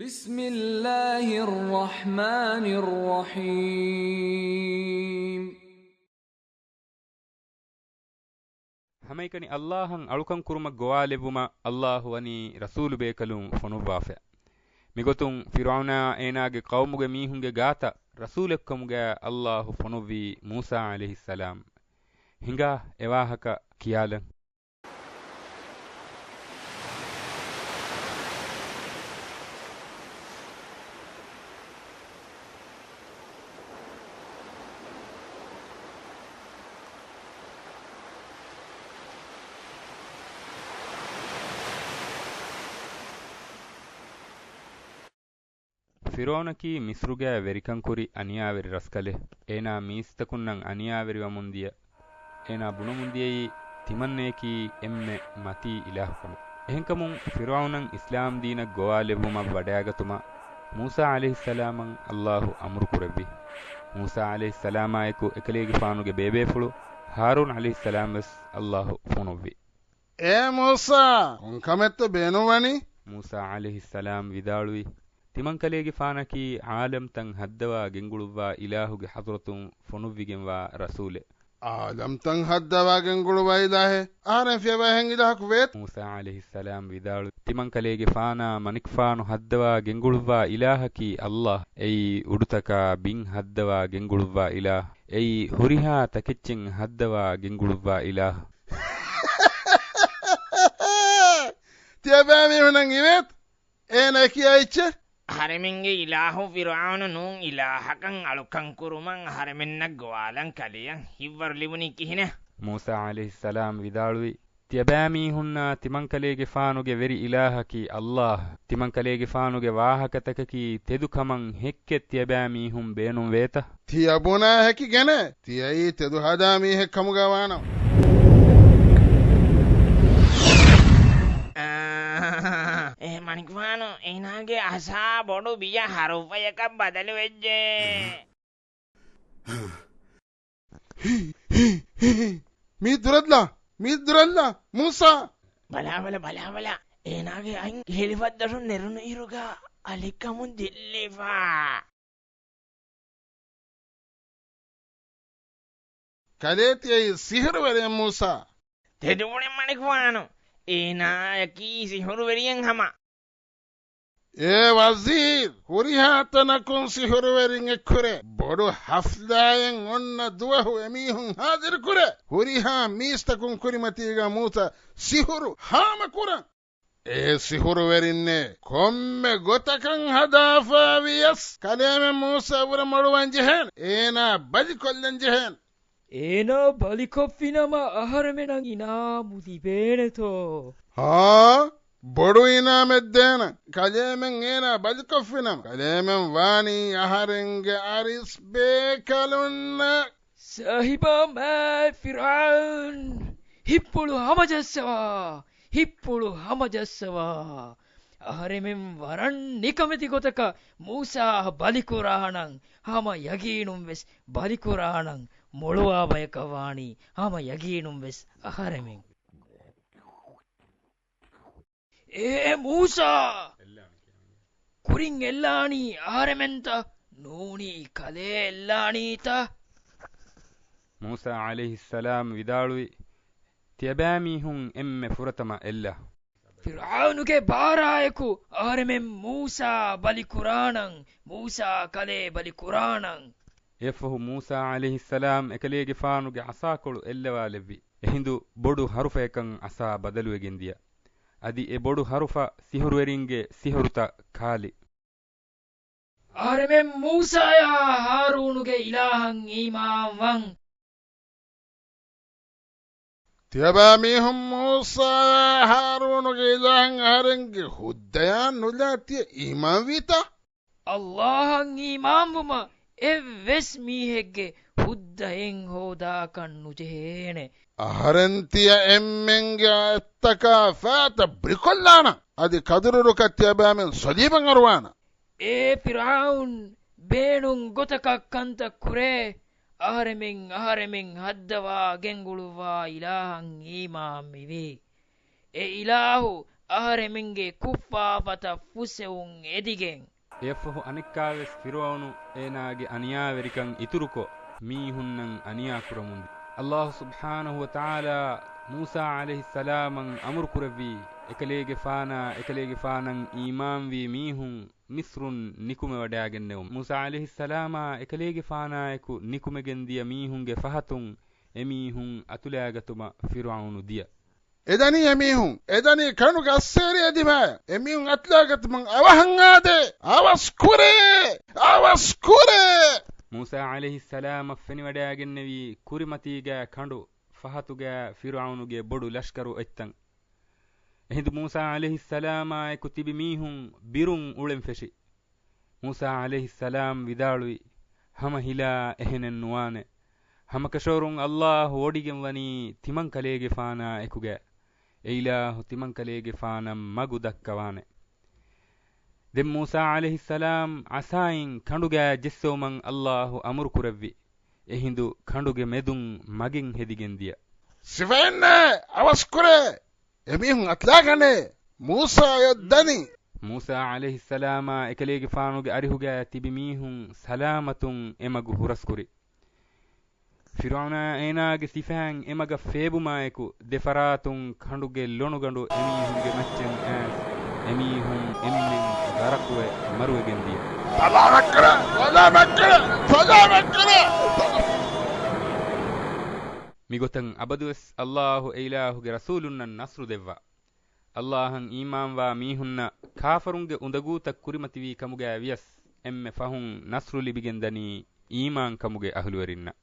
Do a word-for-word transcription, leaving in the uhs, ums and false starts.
بسم الله الرحمن الرحيم. ހަމައެކަނި އައްލާހަށް އަޅުކަން ކުރުމަށް ގޮވާލެއްވުމަށް އައްލާހު ވަނީ ރަސޫލު ބޭކަލުން ފޮނުއްވާފަ. މިގޮތުން ފިރުޢައުނާ އޭނާގެ ޤައުމުގެ މީހުންގެ ގާތަށް ރަސޫލެއްކަމުގައި އައްލާހު ފޮނުއްވީ މޫސާ ޢަލައިހިއްސަލާމް. ހިނގާ އެވާހަކަ ކިޔާލަން. ފިރުޢައުނަކީ މިޞްރުގައި ވެރިކަން ކުރި އަނިޔާވެރި ރަސްކަލެއް. އޭނާ މީސްތަކުންނަށް އަނިޔާވެރިވަމުންދިޔަ. އޭނާ ބުނަމުންދިޔައީ ތިމަންނަޔަކީ އެންމެ މަތީ އިލާހުކަމަށް. އެހެންކަމުން ފިރުޢައުނަށް އިސްލާމް ދީނަށް ގޮވާލެއްވުމަށް ވަޑައިގަތުމަށް މޫސާ ޢަލައިހިއްސަލާމަށް އައްލާހު އަމުރު ކުރެއްވި. މޫސާ ޢަލައިހިއްސަލާމާއެކު އެކަލޭގެފާނުގެ ބޭބޭފުޅު ހާރޫން ޢަލައިހިއްސަލާމް ވެސް އައްލާހު ފޮނުއްވި. އޭ މޫސާ! ކޮންކަމެއްތަ ބޭނުންވަނީ؟ މޫސާ ޢަލައިހިއްސަލާމް ވިދާޅުވި، ތިމަންކަލޭގެފާނަކީ ޢާލަމްތައް ހައްދަވާ ގެންގުޅުއްވާ އިލާހުގެ ޙަޟްރަތުން ފޮނުއްވިގެންވާ ރަސޫލެއް. ޢާލަމްތައް ހައްދަވާ ގެންގުޅުއްވާ އިލާހެއް؟ އަހަރެން ފިޔަވާ އެހެން އިލާހަކު ވޭތަ؟ މޫސާ ޢަލައިހިއްސަލާމް ވިދާޅުވި، ތިމަންކަލޭގެފާނާ މަނިކުފާނު ހައްދަވާ ގެންގުޅުއްވާ އިލާހަކީ އައްލާހް. އެއީ އުޑުތަކާ ބިން ހައްދަވާ ގެންގުޅުއްވާ އިލާހް. އެއީ ހުރިހާ ތަކެއްޗެއް ހައްދަވާ ގެންގުޅުއްވާ އިލާހް. ތިޔަބައިމީހުންނަށް އިވޭތަ؟ އޭނާ ކިޔާ އެއްޗެއް؟ އަހަރެމެންގެ އިލާހު ފިރުޢައުނު ނޫން އިލާހަކަށް އަޅުކަން ކުރުމަށް އަހަރެމެންނަށް ގޮވާލަން ކަލެޔަށް ހިތްވަރު ލިބުނީ ކިހިނެއް؟ މޫސާ ޢަލައިހިއްސަލާމް ވިދާޅުވި، ތިޔަބައިމީހުންނާ ތިމަންކަލޭގެފާނުގެ ވެރި އިލާހަކީ އައްލާހް. ތިމަންކަލޭގެފާނުގެ ވާހަކަތަކަކީ ތެދު ކަމަށް ހެއްކެއް ތިޔަބައިމީހުން ބޭނުން ވޭތަ؟ ތިޔަބުނާ ހެކިގެނޭ، ތިޔައީ ތެދު ހަދާ މީހެއް ކަމުގަ ވާނަމަ. އާ، އޭ މަނިކުފާނު، އޭނާގެ އަސާ ބޮޑު ބިޔަ ހަރުފަޔަކަށް ބަދަލުވެއްޖެ. މީ ދުރަށްލާ، މީ ދުރަށްލާ، މޫސާ! ބަލާބަލަ، ބަލާބަލަ، އޭނާގެ އަތް ހެލިފައްދަށުން ނެރުނު އިރުގަ އަލިކަމުން ދިއްލިފަ. ކަލޭ ތިޔައީ ސިހުރުވެރިއެއް މޫސާ. ތެދުބުނެ މަނިކުފާނު، އޭނާއަކީ ސިހުރުވެރިއެއް ހަމަ. އޭ ވަޒީރު، ހުރިހާ ތަނަކުން ސިހުރުވެރިން އެއްކުރޭ. ބޮޑު ހަފްލާއެއް އޮންނަ ދުވަހު އެމީހުން ހާޒިރުކުރޭ. ހުރިހާ މީސްތަކުން ކުރިމަތީގަ މޫސާ ސިހުރު ހާމަކުރަން. އޭ ސިހުރުވެރިންނޭ، ކޮންމެ ގޮތަކަށް ހަދާފަ ވިޔަސް، ކަލޭމެން މޫސާ އުރަ މޮޅުވަން ޖެހޭނެ. އޭނާ ބަލިކޮށްލަން ޖެހޭނެ. އޭނާ ބަލިކޮށްފިނަމަ އަހަރެމެނަށް އިނާމު ލިބޭނެތޯ؟ ހާ؟ ބޮޑު އިނާމެއް ދޭނަން. ކަލޭމެން އޭނާ ބަލިކޮށްފިނަމަ، ކަލޭމެން ވާނީ އަހަރެންގެ އަރިސް ބޭކަލުންނަށް. ސާހިބާ މާތް ފިރްޢައުން! ހިތްޕުޅު ހަމަޖައްސަވާ! ހިތްޕުޅު ހަމަޖައްސަވާ! އަހަރެމެން ވަރަށް ނިކަމެތި ގޮތަކަށް މޫސާ ބަލިކުރާނަން، ހަމަ ޔަގީނުން ވެސް ބަލިކުރާނަން، މޮޅުވާ ބަޔަކަށް ވާނީ ހަމަ ޔަގީނުން ވެސް އަހަރެމެން. އޭ މޫސާ! ކުރިން އެއްލާނީ އަހަރެމެންތަ؟ ނޫނީ ކަލޭ އެއްލާނީތަ؟ މޫސާ ޢަލައިހިއްސަލާމް ވިދާޅުވި، ތިޔަބައިމީހުން އެންމެ ފުރަތަމަ އެއްލާ. ފިރްޢައުނުގެ ބާރާއެކު އަހަރެމެން މޫސާ ބަލިކުރާނަން، މޫސާ ކަލޭ ބަލިކުރާނަން. އެއަށްފަހު މޫސާ ޢަލައިހިއްސަލާމް އެކަލޭގެފާނުގެ ޢަޞާކޮޅު އެއްލަވާލެއްވި. އެހިނދު ބޮޑު ހަރުފަޔަކަށް ޢަޞާ ބަދަލުވެގެންދިޔަ. އަދި އެ ބޮޑު ހަރުފަ ސިހުރުވެރިންގެ ސިހުރުތައް ކާލި. އަހަރެމެން މޫސާޔާ ހާރޫނުގެ އިލާހަށް އީމާންވަން. ތިޔަބައިމީހުން މޫސާޔާ ހާރޫނުގެ އިލާހަށް އަހަރެންގެ ހުއްދަޔާ ނުލާ ތިޔަ އީމާންވީތަ؟ އައްލާހަށް އީމާންވުމަށް އެއްވެސް މީހެއްގެ ހުއްދައެއް ހޯދާކަށް ނުޖެހޭނެ. އަހަރެން ތިޔަ އެންމެންގެ އަތްތަކާ ފައިތައް ބިރުކޮށްލާނަން. އަދި ކަދުރުރުކަށް ތިޔަބައިމެން ސޮލީބަށް އަރުވާނަން. އޭ ފިރްޢައުން، ބޭނުން ގޮތަކަށް ކަންތައް ކުރޭ. އަހަރެމެން، އަހަރެމެން ހައްދަވާ ގެންގުޅުއްވާ އިލާހަށް އީމާންވި. އެ އިލާހު އަހަރެމެންގެ ކުށްފާފަތައް ފުސެވުން އެދިގެން. އެއަށްފަހު އަނެއްކާވެސް ފިރުޢައުނު އޭނާގެ އަނިޔާވެރިކަން އިތުރުކޮށް، މީހުންނަށް އަނިޔާ ކުރަމުންދިޔަ. ﷲ ސުބްޙާނަހު ވަތަޢާލާ މޫސާ ޢަލައިހިއްސަލާމަށް އަމުރުކުރެއްވީ، އެކަލޭގެފާނާ، އެކަލޭގެފާނަށް އީމާންވީ މީހުން މިޞްރުން ނިކުމެވަޑައިގެންނެވުން. މޫސާ ޢަލައިހިއްސަލާމާ އެކަލޭގެފާނާއެކު ނިކުމެގެންދިޔަ މީހުންގެ ފަހަތުން އެމީހުން އަތުލައިގަތުމަށް ފިރުޢައުނު ދިޔަ. އެދަނީ އެމީހުން، އެދަނީ ކަނޑުގެ އައްސޭރިއާ ދިމާއަށް. އެމީހުން އަތުލައިގަތުމަށް އަވަހަށް އާދޭ. އަވަސް ކުރޭ! އަވަސް ކުރޭ! މޫސާ ޢަލައިހިއްސަލާމަށް ފެނިވަޑައިގެންނެވީ ކުރިމަތީގަ ކަނޑު، ފަހަތުގަ ފިރުޢައުނުގެ ބޮޑު ލަޝްކަރު އޮތްތަން. އެހިނދު މޫސާ ޢަލައިހިއްސަލާމާއެކު ތިބި މީހުން ބިރުން އުޅެން ފެށި. މޫސާ ޢަލައިހިއްސަލާމް ވިދާޅުވި، ހަމަ ހިލާ އެހެނެއް ނުވާނެ. ހަމަކަށަވަރުން ﷲ ވޮޑިގެން ވަނީ ތިމަންކަލޭގެފާނާ އެކުގަ. އެއިލާހު ތިމަންކަލޭގެފާނަށް މަގު ދައްކަވާނެ. ދެން މޫސާ ޢަލައިހިއްސަލާމް ޢަޞާއިން ކަނޑުގަ ޖެއްސެވުމަށް ﷲ އަމުރު ކުރެއްވި. އެހިނދު ކަނޑުގެ މެދުން މަގެއް ހެދިގެން ދިޔަ. ސިފައެއްނެތް، އަވަސް ކުރޭ! އެމީހުން އަތުލާގަނޭ! މޫސާ އޮތް ދަނީ! މޫސާ ޢަލައިހިއްސަލާމާ އެކަލޭގެފާނުގެ އަރިހުގަ ތިބި މީހުން ސަލާމަތުން އެމަގު ހުރަސްކުރި. ފިރުޢައުނާ އޭނާގެ ސިފައިން އެމަގަށް ފޭބުމާއެކު، ދެފަރާތުން ކަނޑުގެ ލޮނުގަނޑު އެމީހުންގެ މައްޗަށް އައިސް، އެމީހުން އެންމެން ޣަރަޤުވެ މަރުވެގެން ދިޔަ. ސަލާމަތްކުރޭ! ސަލާމަތްކުރޭ! ސަލާމަތްކުރޭ! މިގޮތަށް އަބަދުވެސް ﷲ އެއިލާހުގެ ރަސޫލުންނަށް ނަޞްރު ދެއްވާ. ﷲއަށް އީމާންވާ މީހުންނަށް ކާފަރުންގެ އުނދަގޫތައް ކުރިމަތިވީ ކަމުގައި ވިޔަސް، އެންމެ ފަހުން ނަޞްރު ލިބިގެންދަނީ އީމާންކަމުގެ އަހުލުވެރިންނަށް.